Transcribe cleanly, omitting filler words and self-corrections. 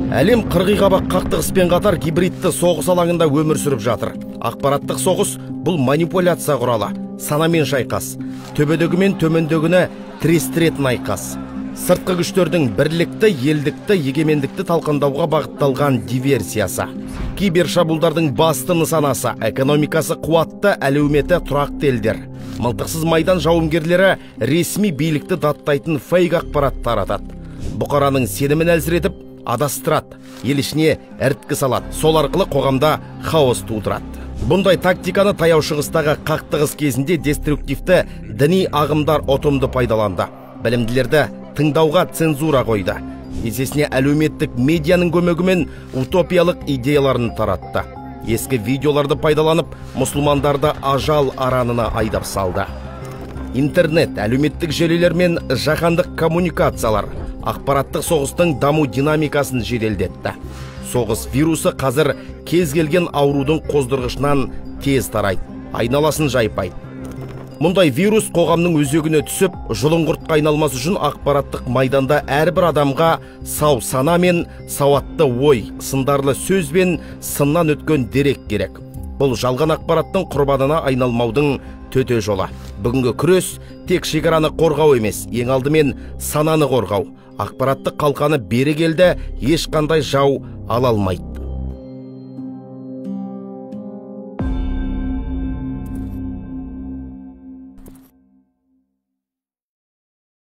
Әлем қырғи-қабақ қақтығыспен қатар гибридті соғыс алаңында өмір сүріп жатыр. Ақпараттық соғыс бұл манипуляция құралы, санамен шайқас, төбедегі мен төмендегіні тірестіретін айқас. Сыртқы күштердің бірлікті, елдікті, егемендікті талқандауға бағытталған диверсиясы. Кибершабуылдардың басты нысанасы экономикасы қуатты, әлеуметі тұрақты елдер. Мылтықсыз майдан жауынгерлері ресми билікті даттайтын фейк ақпарат таратады. Бұқараның сенімін әлсіретіп, адастырады, ел ішіне іріткі салады, сол арқылы қоғамда хаос тудырады. Бұндай тактиканы Таяу Шығыстағы қақтығыс кезінде деструктивті діни ағымдар ұтымды пайдаланды. Білімділерді тыңдауға цензура қойды. Есесіне әлеуметтік медианың көмегімен утопиялық идеяларын таратты. Ескі видеоларды пайдаланып, мұсылмандарды ажал аранына айдап салды. Интернет, әлеуметтік желілер мен жаһандық коммуникациялар ақпараттық соғыстың даму динамикасын жеделдетті. Соғыс вирусы қазір кез келген аурудың қоздырғышынан тез тарайды, айналасын жайпайды. Мұндай вирус қоғамның өзегіне түсіп, жұлын құртқа айналмас үшін ақпараттық майданда әрбір адамға сау сана мен сауатты ой, сындарлы сөз бен сыннан өткен дерек керек. Бұл жалған ақпараттың құрбанына айналмаудың төте жолы. Бүгінгі күрес тек шекараны қорғау емес, ең алдымен сананы қорғау. Ақпараттық қалқаны бері келді, ешқандай жау ала алмайды.